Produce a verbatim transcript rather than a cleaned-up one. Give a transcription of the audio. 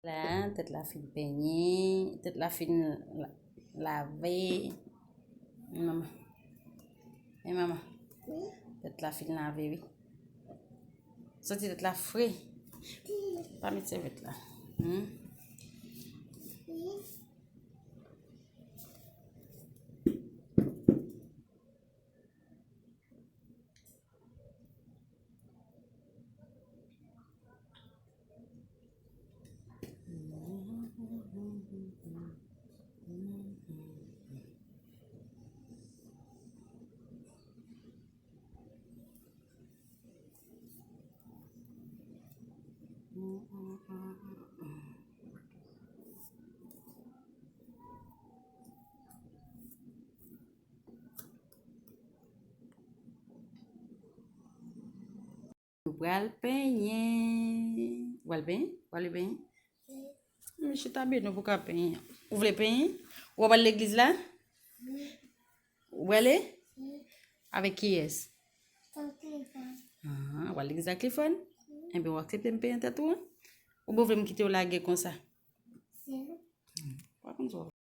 La, tèt la fin penyen, tèt la fin la- lave. Manman. E manman. Tèt la fin lave, wi. Santi tèt la fre. Pa met sèvyèt la. Hmm. Nou pral penyen. Ou pral penyen? Ou pral penyen? Men chita byen, nou poko penyen. Ou vle penyen? Ou pral legliz la? Ou prale? Avèk kiyès? Ah, ou pral legliz ak Clifford? Enben, ou aksepte m penyen tèt ou an? Oubyen ou vle m kite w lage konsa? Hmm, pa konn sa w